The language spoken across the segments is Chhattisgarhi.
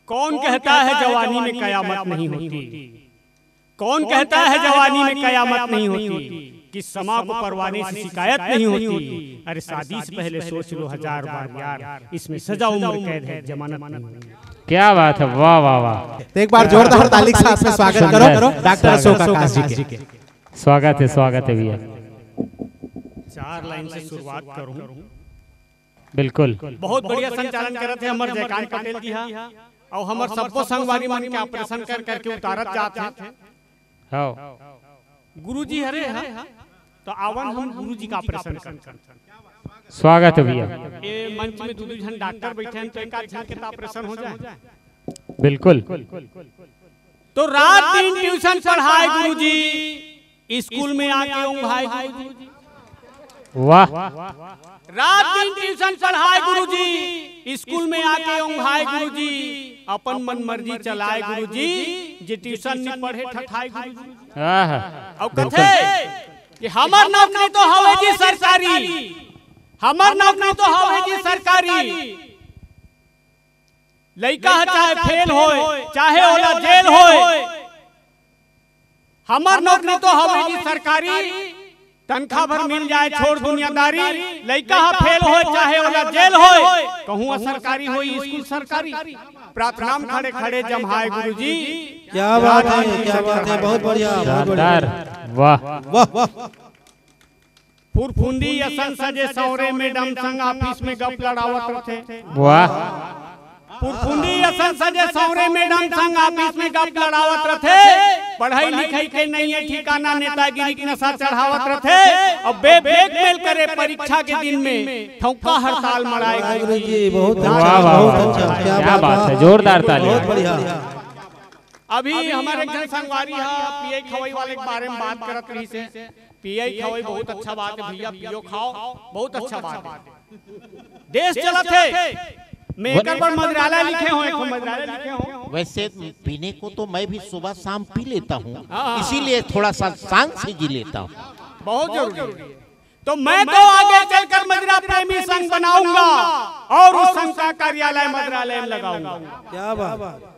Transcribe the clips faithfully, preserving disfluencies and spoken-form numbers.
कौन कहता है जवानी में कयामत नहीं होती? कौन कहता है जवानी में कयामत नहीं होती? कि समा को परवाने से शिकायत नहीं होती? अरे, शादी से पहले सोच लो हजार बार यार, इसमें सजा उम्र कैद है, जमानत नहीं होती। क्या बात है, वाह, वाह, वाह। तो एक बार जोरदार ताली के साथ में स्वागत करो डॉक्टर अशोक आकाश जी के। स्वागत है, स्वागत है भैया। चार लाइन से शुरुआत करूं। बिल्कुल। बहुत बढ़िया संचालन करत हे हमर जयकांत पटेल जी हा, अउ हमर सब्बो संगवारी मन के ऑपरेशन कर करके उतारत जात हे। हाँ। गुरुजी हरे हा, तो आवन हम गुरुजी का ऑपरेशन कर। स्वागत है भैया। ए मंच में दू दू झन डॉक्टर बैठे हैं, तो एक आध झन के तो ऑपरेशन हो जाए। बिल्कुल। तो रात दिन ट्यूशन पढ़ाए गुरुजी, स्कूल में आके ओंघाए गुरुजी। वाह। रात दिन ट्यूशन पढ़ाए गुरुजी, स्कूल में आके ओंघाए गुरुजी। अपन मन मर्जी चलाए गुरुजी, जे ट्यूशन नहीं पढ़े ठठाए गुरुजी। आहा। अउ कथे कि हमर नौकरी तो हवे जी सरकारी, हमर नौकरी तो हवे जी सरकारी। लइका ह चाहे फेल होय, चाहे ओला जेल होय, हमर नौकरी तो हवे जी सरकारी। तनखा भर मिल जाए, छोड़ दुनियादारी। लइका ह फेल होय, चाहे ओला जेल होय, कहूँ सरकारी होय, स्कूल सरकारी। प्रार्थना में खड़े खड़े जम्हाए गुरुजी। क्या बात है, क्या बात है, बहुत बढ़िया, बहुत बढ़िया। शानदार। वाह। वाह, वाह। फुरफुंदी असन सजे सौरे मैडम संग ऑफिस में गप लड़ावत रथे। वाह। फुरफुंदी असन सजे सौरे मैडम संग ऑफिस में गप लड़ावत रथे। पढ़ाई लिखाई के नहीं है ठिकाना, नेतागिरी के नशा चढ़ावत रथे। अब बे ब्लैकमेल करे परीक्षा के दिन में ठौका हड़ताल मड़ाए गुरुजी। बहुत अच्छा, वाह, वाह, बहुत वाह, अच्छा, वाह। क्या क्या बात बात है, है। जोरदार ताली। बहुत बढ़िया। अभी हमर एक झन संगवारी ह पीए खवई वाले के बारे में बात करत रहिस हे। पीए खवई बहुत अच्छा बात है भैया, पियो खाओ, बहुत अच्छा बात है। देश चलत हे। मैं एकर बर मंत्रालय लिखे हों, एक मंत्रालय लिखे हों। वैसे पीने को तो मैं भी सुबह शाम पी लेता हूँ, हाँ, हाँ। इसीलिए थोड़ा सा शांत से जी लेता हूँ। बहुत जरूरी है। तो मैं तो आगे चलकर मदिरा प्रेमी संघ बनाऊंगा और उस संघ का कार्यालय मंत्रालय में लगाऊंगा। क्या बात।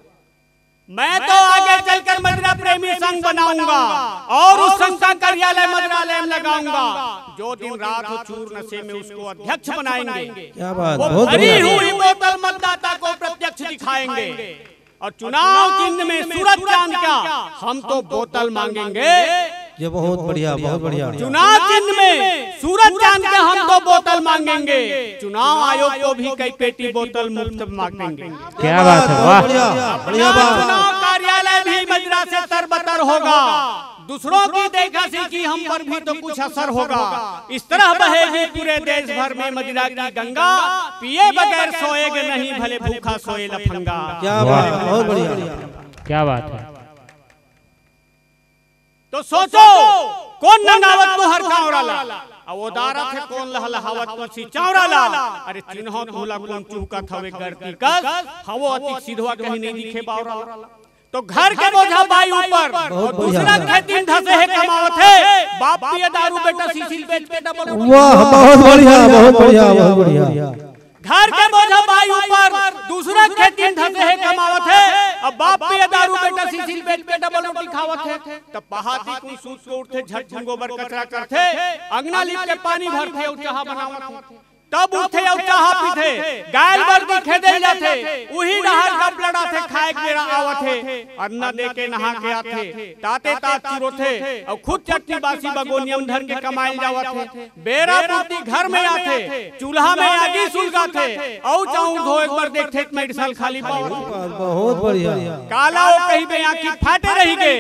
मैं तो आगे चलकर मदिरा प्रेमी संघ बनाऊंगा और उस संघ का कार्यालय मंत्रालय में लगाऊंगा। जो दिन रात हो चूर नशे में उसको अध्यक्ष बनाएंगे। क्या बात, वो बहुत भरी बढ़िया। हुई बोतल मतदाता को प्रत्यक्ष दिखाएंगे और चुनाव चिन्ह में सूरज चांद का हम तो बोतल मांगेंगे। ये बहुत बढ़िया, बहुत बढ़िया। चुनाव चिन्ह में सूरज चांद के हम तो बोतल मांगेंगे, चुनाव आयोग को भी कई पेटी बोतल मुफ्त बांटेंगे। क्या बात है, वाह। बढ़िया, बढ़िया बात। चुनाव कार्यालय भी मदिरा से तरबतर होगा, दूसरों की देखा सीखी हम पर भी तो कुछ असर होगा। इस तरह बहेगी पूरे देश भर में मदिरा की गंगा, पिए बगैर सोएग नहीं भले भूखा सोए लफंगा। क्या बात है, बहुत बढ़िया। क्या बात है। तो सोचो, कोन नंगावत तुंहर कांवरा ला? अउ ओदारत हे कोन लहलहावत तुलसी चांवरा ला? अरे चिन्हो तुंहला कोन चुहकत हवे गरती कस, हवो अतिक सिधवा कहीं नहीं दिखे बावरा ला। तो घर के बोझा बाई ऊपर, बहुत अउ दूसरा बढ़िया। खेत दिन धसे हे कमावत हे, बाप पिए दारू बेटा सीसी ल बेच के डबल रोटी। वाह, बहुत बढ़िया, बहुत बढ़िया, बहुत बढ़िया। घर के बोझा बाई ऊपर, दूसरा खेत दिन धसे हे कमावत हे, अब बाप पिए दारू बेटा सीसी ल बेच के डबल रोटी खावत हे। तब पहाती कुन सूत के उठथे, झट कुन गोबर कचरा करथे, अंगना लीप के पानी भरथे अउ चाहा बनावत हे। तब उठथे अउ चाहा पीथे, गाय ल बरदी खेदे ल जाथे, उही डहार गप लड़ाथे, खाए के बेरा आवत हे, अन्ना दे के नहा के आथे, ताते तात चुरोथे अउ खुद चटनी बासी बगोनिया म धर के कमाए ल जावत हे। बेरा बुड़ती घर में आथे, चूल्हा में आगी सुलगाथे, अउ चाउर धोए बर देखथे त मेड़सल खाली पावत। बहुत बढ़िया। काला ओ कहिबे आँखी फाटे रहिगे,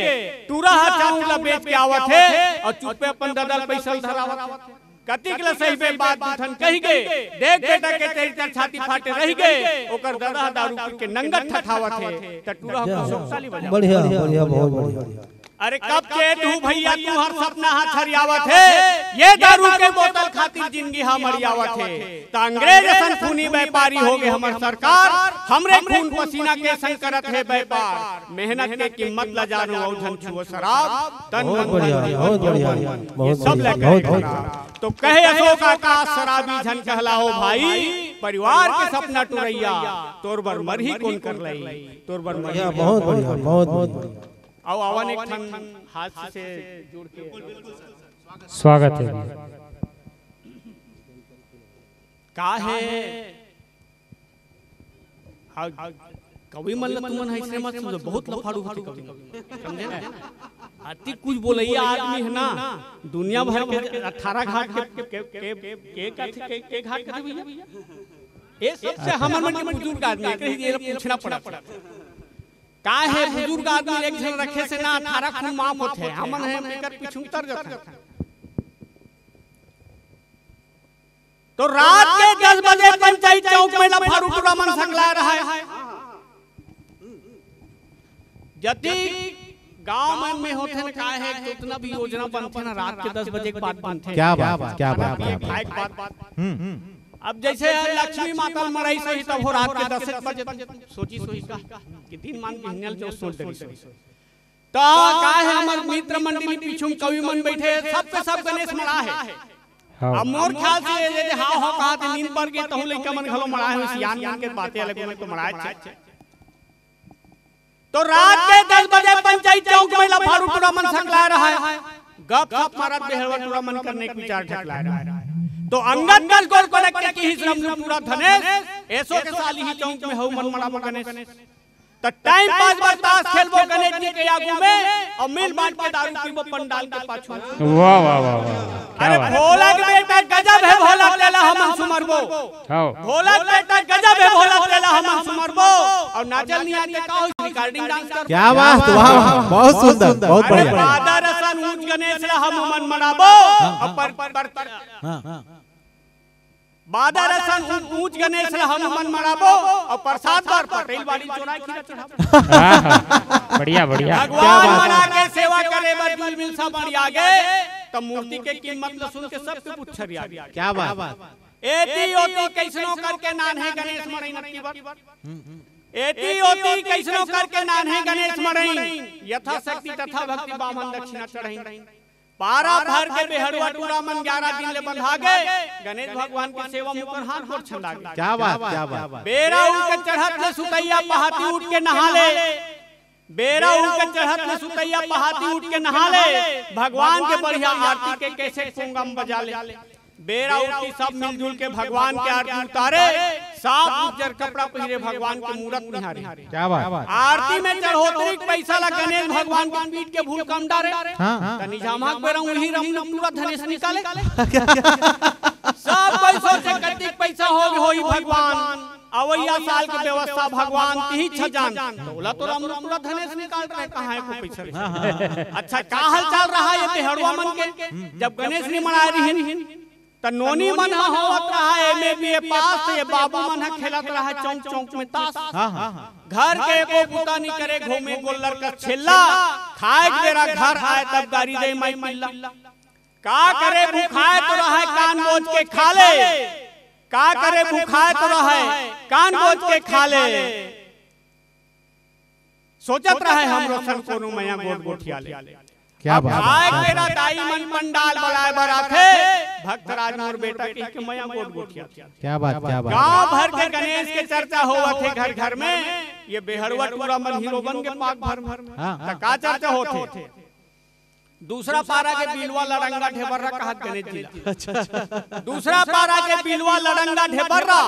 टूरा ह चाउर ला बेच के आवत हे अउ चुप्पे अपन ददा ल पइसा ल धरावत हे। कतिक ल सहिबे बात दू ठन कहिगे, देख बेटा के चरित्र छाती फाटे रहिगे, ओकर ददा ह दारू पी के नंगत ठठावत हे, त टूरा ह प्रशंसा ली बजावत। बढ़िया, बढ़िया, बहुत बढ़िया। अरे कब चेत हू भैया, तुंहर सपना ह छरियावत हे, ये दारू के बोतल खातिर जिंदगी ह मरियावत हे। त अंग्रेज असन खूनी व्यापारी होगे हमर सरकार, हमरे खून पसीना के संग करत हे व्यापार। मेहनत के कीमत ल जानो अउ झन छुओ शराब, तन बहुत मन बढ़िया, मन बहुत बढ़िया, मन, ये बहुत सब बढ़िया, लेके बहुत आए बढ़िया। तो कहे अशोक आकाश शराबी झन कहलाओ भाई, परिवार के सपना टुरैया, तोर बर मरही कोन कर लई, तोर बर मरही बढ़िया, कोन बहुत कर बढ़िया, लई। बहुत बढ़िया। अउ आवन एक ठन हास्य से जुड़ के स्वागत है। का हे? हाँ, कवि मन ल तुमन ह अइसने मत समझो, बहुत लफाड़ू होथे कवि मन, समझे ना? अति कुछ बोलइया आदमी हे ना, दुनिया भर के अठारह घाट के, के, के, के, के, के, के घाट कथे भैया? ए सबसे हमर मन के बुजुर्ग आदमी हे, कहीं ये पूछना पड़ा। का हे बुजुर्ग आदमी एक झन रखे से ना अठारह खून माफ होथे, हमन हे एकर पीछू उतर जाथे। तो रात के दस बजे पंचायत चौक में लफारू टूरा मन सकलाय रहय। जति गांव मन में होथे न, का हे, जितना भी योजना बनथे ना, रात के दस बजे के बाद बनथे। क्या बात, क्या बात, क्या बात। खाए के बाद। हम्म। अब जैसे लक्ष्मी माता मड़ाई सोही, तब हो रात के दस बजे सोची सोही का कि दिन मान बिहनिया ल जो सोच डरी सोही। त का हे, हमर मित्र मंडली पीछू में कवि मन बैठे, सब के सब गणेश मड़ा हे। हाँ। अब मोर ख्याल से ये जे हाव हाव कहा थे नींद पर के तहु लइका मन घलो मड़ा हे, सियान मन के बातें अलग में तो मड़ा हे। तो रात के दस बजे पंचायत चौक में लफारू टूरा मन सकलाय रहय, गप सप मारत बेहड़वा टूरा मन करने के विचार ढकलाय रहय। तो अंगद कल गोल पलट के किहिस रमनू टूरा धनेश, एसो के साली ही चौक में हऊ मन मड़ाबो गणेश। त टाइम पास बर ताश खेलबो गणेश जी के आगू में, अउ मिल बांट के दारू पीबो पंडाल के पाछू। वाह, वाह, वाह, वाह। क्या अरे बात। भोला के बेटा गजब हे भोला, तेला हमन सुमरबो। हाँ। भोला के बेटा गजब हे भोला, तेला हमन सुमरबो। अउ नाचल नहीं आते का होई, recording dance कर। क्या बात, वाह, वाह, बहुत सुंदर, बहुत अरे बढ़िया। बादर असन ऊंच गणेश ला हमन मनाबो। हाँ, अउ पर, पर, पर, हाँ। बादर असन ऊ-, ऊंच गणेश ल हमन मनाबो अउ प्रसाद बर पटेल बाड़ी चोरा खीरा चढ़ाबो। हाँ, हाँ। बढ़िया, बढ़िया। भगवान क्या बात है। मना के सेवा करे बर जुल मिलसा बड़िया गे, त मूर्ति के कीमत ल सुन के सबके पुच्छर आ गे। क्या बात। एती ओती कइसनो करके नान्हे गणेश मड़ई नक्की बर। एती ओती कइसनो करके नान्हे गणेश मड़ई, यथाशक्ति तथा भक्ति बामन दक्षिणा चढ़ई। पारा भर के बेहड़ुआ टूरा मन ग्यारह दिन ले बंधा गे, गणेश भगवान के सेवा मुकर हाथ गोड़ छंदा गे। क्या बात, क्या बात। बेरा उनके चढ़त ले सुतैया पहाती उठ के नहा ले, बेरा उनके चढ़त ले सुतैया पहाती उठ के नहा ले, भगवान के बढ़िया आरती के कैसेट कोंगा म बजा ले। बेरा उठी सब मिलजुल के भगवान के आरती उतारे, साफ उज्जर कपड़ा पहिरे भगवान के मूरत निहारे। क्या बात। आरती में चढ़ोतरी के पैसा ला गणेश भगवान के पीठ के भूल कम डारे। हाँ। तनी झामक बेरा उही रमनू टूरा धनेश निकाले। सब कोई सोचे कतिक पैसा हो होई भगवान, अवैया साल के व्यवस्था भगवान तिही छ जान। तोला तो रमनू टूरा धनेश निकाल रहे, कहाँ हे को पैसा रे? हाँ, हाँ, हाँ। अच्छा, का हाल चाल रहा ये बेहड़ुआ मन के? जब गणेश नहीं मनाए रहिन, त नोनी मन ह होवत रहा एमए बीए पास, त ये बाबू मन ह खेलत रहा चौक चौक में ताश। हाँ, हाँ। घर के एको बुता नी करे, घूमे गोल्लर का छेल्ला, खाए के बेरा घर आए तब गारी दे माई पिल्ला। का करे भुखाए तो रहे कान बोझ के खा ले, का करे भुखाए तो रहे कान बोझ के खा ले। सोचत रहे हमरो सन कोनो मया गोठ गोठिया ले। क्या अब बात है, आए क्या तेरा बात। दाई मन पंडाल बलाए बर आथे, भक्तराज मोर बेटा कहि के मया गोठ गोठिया। क्या बात, क्या बात। गांव भर के गणेश के चर्चा होवत हे घर घर में, ये बेहड़ुआ टूरा मन हीरो बन के पाक भर भर में। हाँ, त हाँ। का चर्चा होथे? दूसरा पारा के बिलवा लड़ंगा ढेबर्रा कहत गणेश जी ला। अच्छा, अच्छा। दूसरा पारा के बिलवा लड़ंगा ढेबर्रा,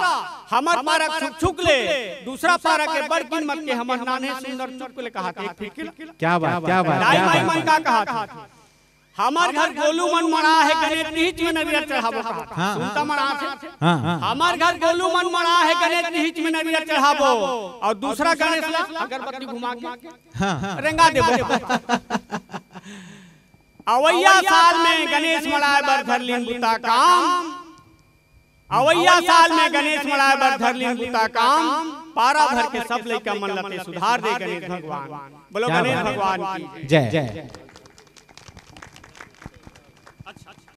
हमर पारा के छुक छुक ले, दूसरा पारा के बड़ कीमत के हमर नान्हे सुंदर चुक ले कहत एक फिकिल। क्या बात, क्या बात, दाई क्या माई बात। मन का कहत? हमर घर गोलू मन मना हे गणेश तीज में नरियर चढ़ाबो कहत। हाँ। सुनता मना थे। हाँ, हाँ। हमर घर गोलू मन मना हे गणेश तीज में नरियर चढ़ाबो अउ दूसरा गणेश ला अगरबत्ती घुमा के हाँ। रेंगा देबो। अवैया साल में गणेश मड़ाए बर धर लीन बुता काम। अवइया साल में गणेश मड़ाए बर धर लिन बुता काम, पारा भर के सब लइका मन ल ते सुधार दे गणेश भगवान। बोलो गणेश भगवान की जय।